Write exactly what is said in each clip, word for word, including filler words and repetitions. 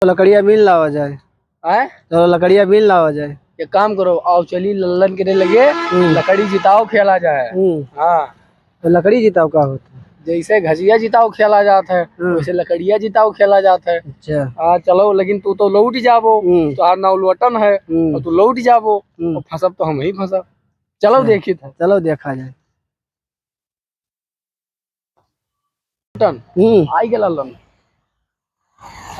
तो लकड़िया बीन लावा जाए। आय? चलो लकड़िया बीन लावा जाए। एक काम करो, आओ चली लल्लन के लगे, हम्म। लकड़ी जिताओ खेला जाए। हम्म। हाँ। तो लकड़ी जिताओ का होत है? जैसे घजिया जिताओ खेला जात है, हम्म। वैसे लकड़िया जिताओ खेला जात है। अच्छा। हाँ, चलो, लेकिन तू तो लौट जाबो, हम्म। तोहार नाव लोटन है, हम्म। और तू लौट जाबो, हम्म। और फंसब तो हमहीं फंसब। चलो अच्छा। देखी था। चलो देखा जाए। टन। हम्म। आई के लल्लन।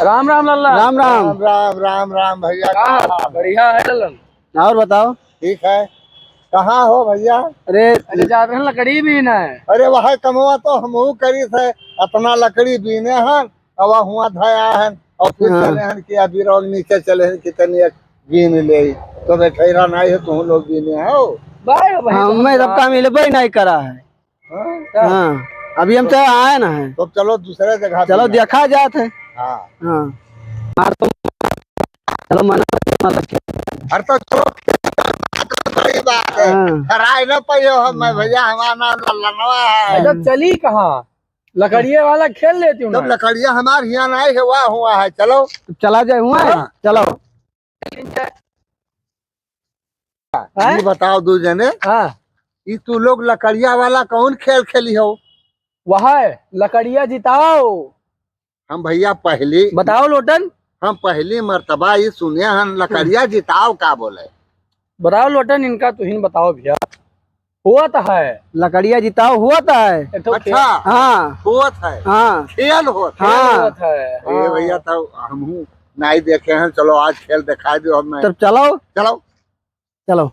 राम राम लल्लन। राम राम। राम राम, राम राम भैया, का का हाल? हाल? बढ़िया है लल्लन। और बताओ। ठीक है। कहाँ हो भैया? अरे अरे जात रहन लकड़ी बीने। अरे वह कमवा तो हमहू करी थे, अतना लकड़ी बीने हन, अब हुआ धया हन, और फिर हाँ। चले हन कि अभी रोग नीचे चले हन कि तनी एक बीन ले, तो बैठे रहना है तुम लोग बीने हो। भाई, भाई, हाँ, तो हम मैं जा- सबका मिलबे नहीं करा है। हाँ? हाँ, अभी हम तो आए ना हैं। तो चलो दूसरे जगह चलो भी देखा जात है। हाँ। हाँ। मार तो चलो मना मत रखे। अरे तो चलो, बड़ी बात है। हाँ। हराए ना पाइयो हम, मैं भैया, हमारा नाम लल्लनवा है। अच्छा, चली कहाँ? लकड़िया वाला खेल लेती हूँ जब मैं। लकड़िया हमार हियाँ नहीं है, वह हुआ है, चलो। चला जाए हुआ है? हाँ। चलो। हैं? ये बताओ दू जने, हाँ। ई तू लोग लकड़िया वाला कौन खेल खेली हो? वह है, लकड़िया जिताओ। हम भैया पहली बताओ लोटन। हम पहली मर्तबा ये सुने हन, लकड़िया जिताओ का बोले? बताओ लोटन, इनका तुहिन बताओ भैया। होत है। लकड़िया जिताओ होत है। एक ठो अच्छा। खेल। हाँ। होत है। हाँ। खेल होत है। हाँ। होत है। ए हाँ। भैया, तब हमहू नाई देखे हैं, चलो आज खेल दिखा दो हमें। तब चलो। चलो। चलो।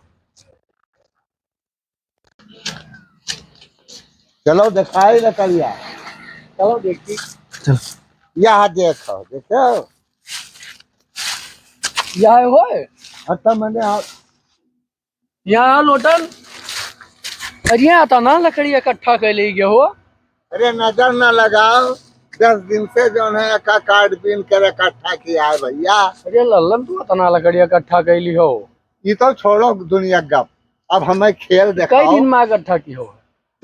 चलो दिखाई लकड़िया। चलो देखी। चलो। यह देखो, देखो। यह होए। अच्छा, मैंने आप यहाँ लोटन, अरे यहाँ अतना लकड़ी इकट्ठा कर ले गए हो। अरे नजर न लगाओ, दस दिन से जौन है का काट बीन कर इकट्ठा किया है भैया। अरे लल्लन, तू अतना लकड़ी इकट्ठा कर ली हो। ये तो छोड़ो दुनिया गप, अब हमें खेल कई दिखाओ। दिन में इकट्ठा की हो?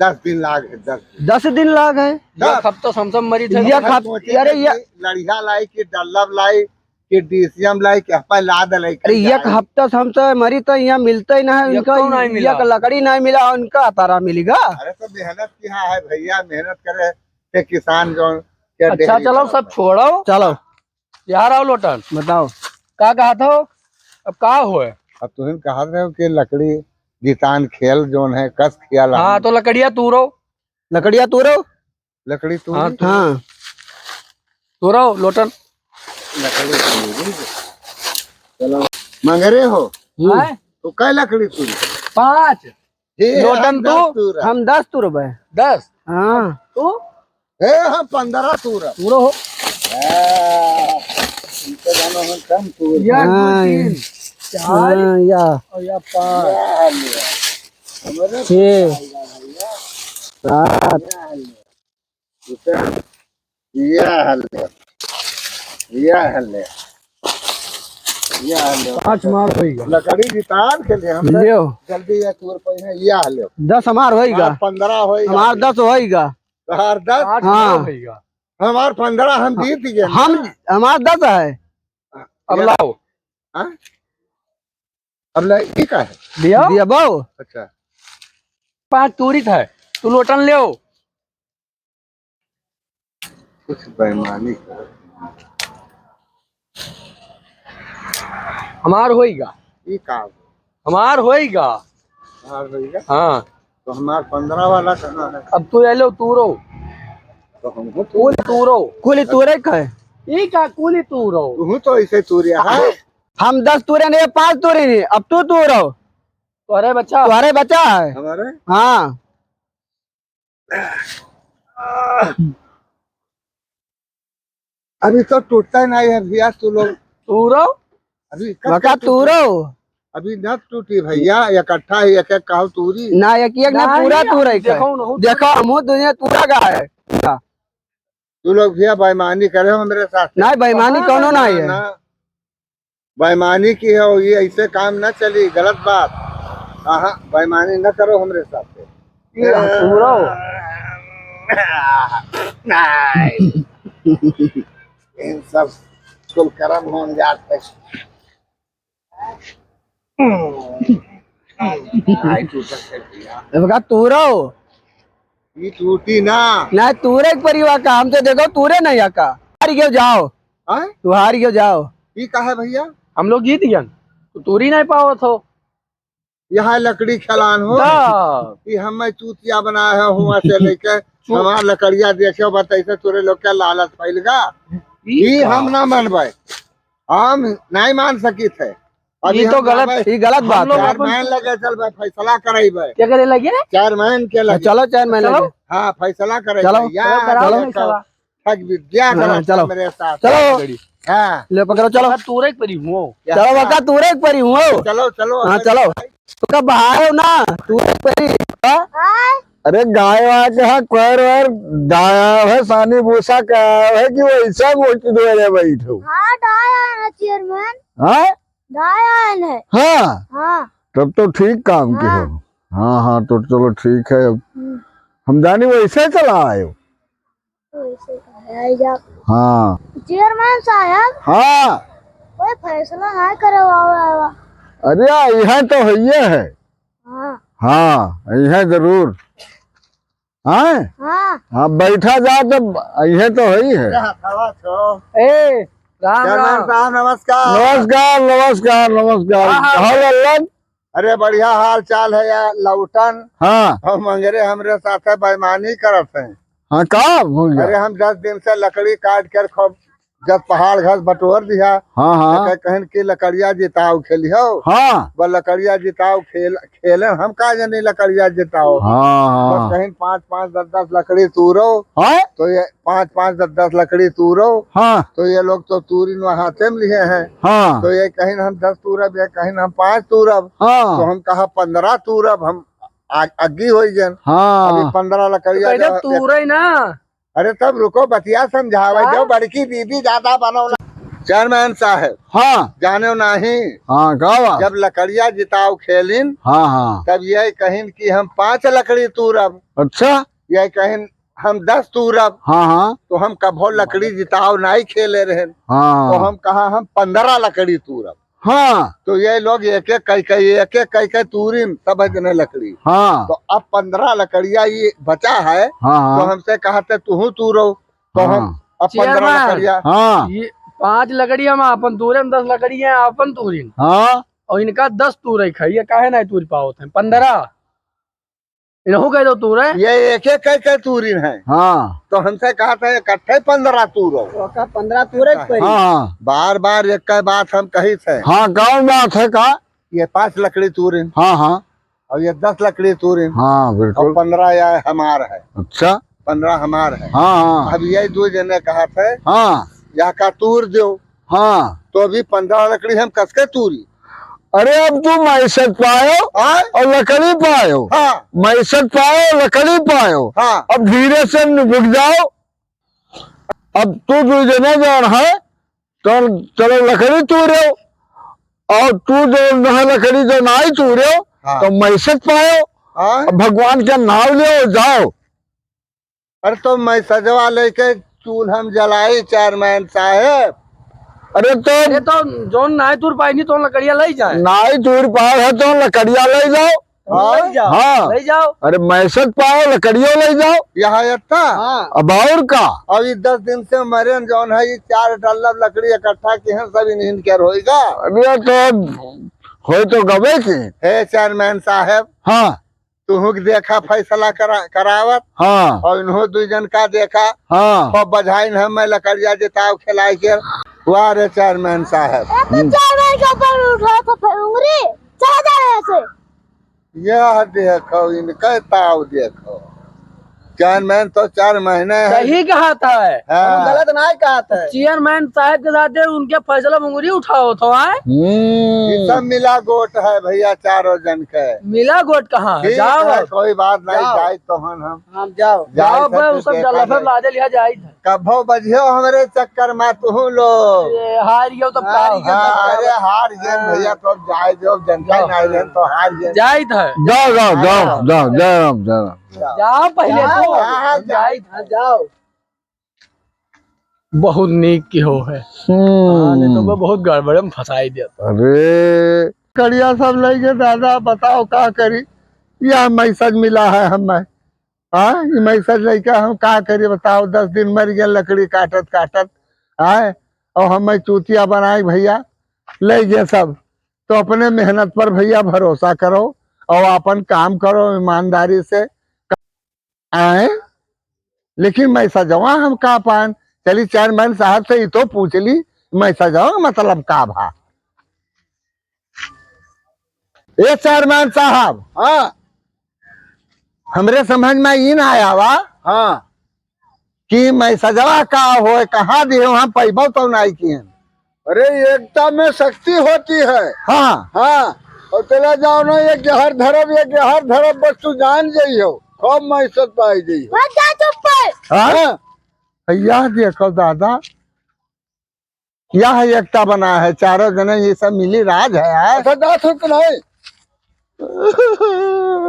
दस दिन लाग है, दस दिन। दस दिन लाग है? दस। एक हफ्ता समसम मरी थे। एक हफ्ता सोचे अरे थे ये कि लड़िया लाई कि डल्लब लाई कि डीसीएम लाई कि हपा ला दे लाई अरे, कहीं एक जाए। हफ्ता से हम तो मरी तो यहाँ मिलते ही ना है, एक उनका तो नहीं मिला। एक लकड़ी नहीं मिला, उनका तारा मिलेगा। अरे, तो मेहनत किया है भैया, मेहनत करे थे किसान जो के अच्छा, डेहरी चलो, करत सब है। छोड़ो। चलो। यार, आओ लोटन। बताओ। का कहत हो? अब का होए? अब तुहिन कहत रहे हो कि लकड़ी जितान खेल जोन है, कस खेल हाँ, है। तो लकड़िया तूरो। लकड़िया तूरो? लकड़ी तू हाँ, तू। हाँ। तू रहो, लोटन। लकड़ी तू। चलो। मंगरे हो? हम्म। हैं? तो कै लकड़ी तू? पाँच। हे, लोटन हम तू? दस तू रह। हम दस तू रह बे। दस? हाँ। तू? हे, हम पन्द्रह तू रह। तू रहो। हाँ। इनके जानो हम कम तू रह। या दो, हाँ। तीन, चार हाँ, या। और या पाँच। या लिया। हमारे छः। भैया। सात। या लिया। उसे, या हल्ले, या हल्ले, या हल्ले। पाँच मार होइगा। लकड़ी जितान के लिए हम लियो। जल्दी या तोर पे है, या हल्ले। दस हमार होइगा। हमार पन्द्रह होइगा। हमार दस होइगा। हमार दस? आठ हाँ। होइगा। हमार पन्द्रह हम जीत गए ना। हम, हमार दस है। अब या लाओ। हाँ? अब ले, ई का है? दियो। दिया बाऊ। अच्छा। पाँच तूरित है, तू लोटन लेओ। कुछ बेईमानी कर। हमार होइगा। ई का? हमार होइगा। हमार होइगा? हाँ। तो हमार पन्द्रह वाला कहाँ है? अब तू ये लो, तू रो। तो हमको कुल तू रो। कुल तूरे का है? ई का कुल तू रो? तू तो ऐसे तूरिया है। हम दस तूरे नहीं, पाँच तूरे नहीं, अब तू तू रहो। तोहरे बच्चा। तोहरे बच्चा है। हमारे? हाँ। अभी तो टूटता ही नहीं है भैया, तू लोग। तू रहो। अभी कब बका तक तू टूटी? रहो। अभी न टूटी भैया, इकट्ठा ही एक एक काव तूरी। ना, एक एक ना, ना, पूरा नहीं, तूरे का। देखो ना, देखो, हमहू दुनिया तूरा गा है। तू लोग भैया बेईमानी करे हो मेरे साथ। नहीं, बेईमानी कहाँ कौनो ना बेईमान है। ना। बेईमानी की हो, ये ऐसे काम ना चली, गलत बात। हाँ, बेईमानी ना करो हमरे साथ। ये हम पूरा हो। नहीं। इन सब कुल करम होन जात है। आई टूटत है भैया। ए बका, तू रहो। ई टूटी ना। ना, तूरे के परिवा का, हम तो देखो, तूरे नहीं आका। हार गयो, जाओ। हाँ? तू हार गयो, जाओ। ई का है भैया? हम लोग जीत गयन, तो तूरी नहीं पावत हो। यहाँ लकड़ी खलान हो। हाँ। ई हमें चूतिया बनाए है, हुआ से लेके चू- हमार लकड़िया देखे, बतैसे तोरे लोग के लालच फैल गा। ई ई का? हम ना मानबे, हम नहीं मान सकित है। अभी ई तो हम गलत, जाबे, ई गलत हम बात लोग है। अपन चेयरमैन लगे चलबे, फैसला करैबे। क्या करे लगे? चेयरमैन के लगे। चलो, चेयरमैन चलो। लगे। हाँ, फैसला करैबे। चलो। या चलो, कराओ देखो, फैसला। ठग विद्या हाँ, करत चलो। मेरे साथ। चलो। हाँ। ले पकड़ो, चलो। बका तूरे के परी हुओ। चलो, बका तूरे के परी हुओ। चलो, चलो, हाँ, हमें चलो। बताइए। तो कब आए हो ना? तूरे के परी, हाँ? हाँ? अरे गाय वाय के हाँ, कोयर वोयर दाया है, सानी भूसा का है कि वैसा गोटी दो रे बैठो। हाँ, दाया है ना चेयरमैन। हाँ? दाया है ना। हाँ। हाँ। तब तो ठीक काम के हाँ। हो। हाँ, हाँ, तो चलो ठीक है। अब हम्म। हम जानी वैसे चला आयो। वैसे चला आयो। हाँ। चेयरमैन साहब। हाँ। कोई फैसला ना करवावे आवा। अरे, यहाँ तो है, ये है। हाँ। हाँ, यहाँ जरूर। हाँ? हाँ। हाँ, बैठा जा तो यहाँ तो है ही है। ए, राम, चेयरमैन राम। साहब, नमस्कार। नमस्कार, नमस्कार, नमस्कार। हाँ, हाँ। कहाँ लल्लन? अरे, बढ़िया हाल चाल है यार, लौटन। हाँ। और मंगरे हमरे साथे बेईमानी करत हैं। हाँ, का हो गया? अरे, हम दस दिन से लकड़ी काट कर खूब जब पहाड़ घास बटोर दिया, हाँ, हाँ। तो कह-, कहिन कि लकड़िया जिताव खेलियो। हाँ। बस लकड़िया जिताव खेल, खेले, हम का जानी लकड़िया जिताव। हाँ, हाँ। बस कहिन पाँच, पाँच, दस, दस लकड़ी तूरो। हाँ। तो ये पाँच, पाँच, दस, दस लकड़ी तूरो। हाँ। तो ये लोग तो तूरिन वहाँ हाथे में लिए हैं। हाँ। तो ये कहिन हम दस तूरब, ये कहिन हम पाँच तूरब। हाँ। तो हम कहा पन्द्रह तूरब, हम आ-, अग्गी होई गन। हाँ। अभी पन्द्रह लकड़िया तो कहते जो तूरे ना। अरे तब रुको, बतिया समझावे हाँ? दो, बड़की बीबी ज्यादा बनो ना। चेयरमैन साहब, हाँ। जाने नहीं। हाँ, का बात? जब लकड़िया जिताव खेलिन, हाँ, हाँ। तब ये कहिन कि हम पाँच लकड़ी तूरब। अच्छा। ये कहिन हम दस तूरब। हाँ, हाँ। तो हम कभो लकड़ी जिताव नहीं खेले रहन। हाँ। तो हम कहा हम पन्द्रह लकड़ी तूरब। हाँ। तो ये लोग एक एक कई कई, एक एक कई कई तूरिन सब जने लकड़ी। हाँ। तो अब पन्द्रह लकड़िया ये बचा है, हाँ, तो हाँ। हमसे कहा थे तुहू तूरो, तो हाँ। हम अब पन्द्रह चेयरमैन, लकड़िया। हाँ। ये पाँच लकड़ी हम अपन तूरे, हम दस लकड़ी है अपन तूरिन। हाँ। और इनका दस तूरे खाई, ये काहे नहीं तूर पावत हैं? पन्द्रह। इनहू कह दो तूरे। ये एक एक कह के तूरिन है। हाँ। तो हमसे कहा था इकट्ठे पन्द्रह तूरो। तो का पन्द्रह तूरे के पड़ी? हाँ, हाँ। बार बार एक का बात हम कही थे। हाँ, कौन बात है का? ये पाँच लकड़ी तूरिन। हाँ, हाँ। और ये दस लकड़ी तूरिन। हाँ, बिल्कुल। और पन्द्रह या हमार है। अच्छा। पन्द्रह हमार है। हाँ, हाँ। अब यही दो जने कहा थे। हाँ। या का तूर दो। हाँ। तो अभी पन्द्रह लकड़ी हम कसके तूरी। अरे अब तू मैसत पायो हाँ? और लकड़ी पायो। हाँ। मैसत पायो, लकड़ी पायो। हाँ। अब धीरे से निपट जाओ। अब तू दू जने जौन है, तो चलो लकड़ी तूरो, और तू जो न है लकड़ी जो नाई तूरो, हाँ। तो मैसत पायो। हाँ। अब भगवान का नाम लियो, जाओ। अरे तो मैसजवा लेके चूल्हा में जलाई, चेयरमैन साहब। अरे तो अरे तो जौन नाई तूर पाई नहीं, तो लकड़िया ले जाए। नाई तूर पाए है, तो लकड़िया ले जाओ। हाँ। ले जाओ, हाँ। ले जाओ। अरे मैसत पाओ, लकड़ियों ले जाओ। यहाँ इतना? हाँ। अब और का? अब ये दस दिन से मरे न जौन है, ये चार डल्लब लकड़ी इकट्ठा की हैं, सब इन्हीं के होएगा। अरे तो होए तो गबे की। हे चेयरमैन साहब। हाँ। तुहूँ के देखा फैसला करा-, करावत। हाँ। और इन्हों दू जन का देखा। हाँ। खूब बजाइन हम मैं लकड़िया जिताव खिलाई के। वाह रे चेयरमैन साहब। ए, तो हम्म। चेयरमैन के ऊपर उठा तो फिर उंगली। चला जा रहे से। यह देखो, इनका ताव देखो। चेयरमैन तो चार महीने है। सही कहा था। हाँ। हम गलत ना कहा था। चेयरमैन साहब के साथ उनके फैसला में उंगली उठाओ तो आए। हम्म। ये सब मिला गोट है भैया, चारों जन के। मिला गोट कहाँ है? ठीक जाओ है, अब। कोई बात नहीं, जाओ। जाए तो हम, हम हम जाओ। जाओ जाए भाई, तो वो सब देखा डल्ला जाए। लादे लिया जाए। कभो बजियो हमरे चक्कर में तुहू लोग। ये हार गयो तब हार का? गयो तब हाँ, का? अरे हार गए हाँ। भैया, तो अब जाए दो, जनता जाओ। नहीं रहन तो हार गए। जाइत है। जाओ, जाओ, जाओ, जाओ। जाओ, जय राम, जय राम। जाओ पहले जाओ, तो। हाँ, हाँ, जाओ। जाइत है। हाँ, जाओ। बहुत नीक की हो है। हम्म। हाँ, नहीं तो मैं बहुत गड़बड़ में फंसाई देता। अरे, कड़िया सब लइ गए दादा, बताओ का करी, यह मैसेज मिला है हमें। हाँ, ये मैसेज लइके हम का करी बताओ, दस दिन मर गए लकड़ी काटत काटत, आए, और हमें चूतिया बनाए भइया, लइ गए सब। तो अपने मेहनत पर भइया भरोसा करो और अपन काम करो ईमानदारी से, आए। लेकिन मैसेजवा हम का पाएन? चली चेयरमैन साहब से ही तो पूछ ली, मैसेजवा का मतलब का भा? ए चेयरमैन साहब, हाँ। हमरे समझ में ई ना आवा, हाँ। कि मैसेजवा का होए, कहाँ दिए, हम पैबो तो नाई किहन। अरे, एकता में शक्ति होती है। हाँ। हाँ, और चला जाओ ना, एक जहर धरब, एक जहर धरब, बस तू जान जइहो, खूब मैसेज पाई जइहो। बस जा चुप कर। हाँ? हाँ। भइया देखो दादा, यह एकता बना है, चारों जने ये सब मिली राज है यार। अच्छा, जा चुप नहीं।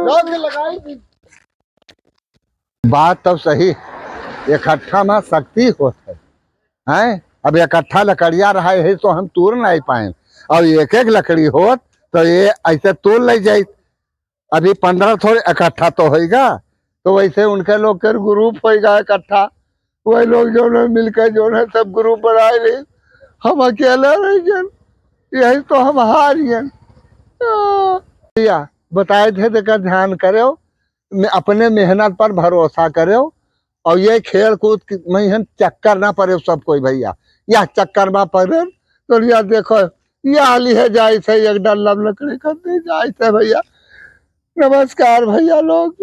जाके लगाई दी। बात तो सही, इकट्ठा में शक्ति होत है, हैं? अब इकट्ठा लकड़िया रहा है तो हम तूर नहीं पाएन, और एक एक लकड़ी होत तो ये ऐसे तूर ले जाइत। अभी पन्द्रह थोड़े इकट्ठा तो होइगा, तो वैसे उनके लोग के ग्रुप होइगा इकट्ठा, वही लोग जौन है मिलके जौन है सब ग्रुप बनाए रही, हम अकेला रह गए, यही तो हम हार गए। आ, भइया बताए थे, देखा ध्यान करो, मे-, अपने मेहनत पर भरोसा करो, और ये खेल कूद की, में हम चक्कर ना पड़े सब कोई भइया, यह चक्कर में पड़े तो या देखो, या लिहे जाए थे एक डल्ला लकड़ी खरीदे जाए थे भइया। नमस्कार भइया लोग।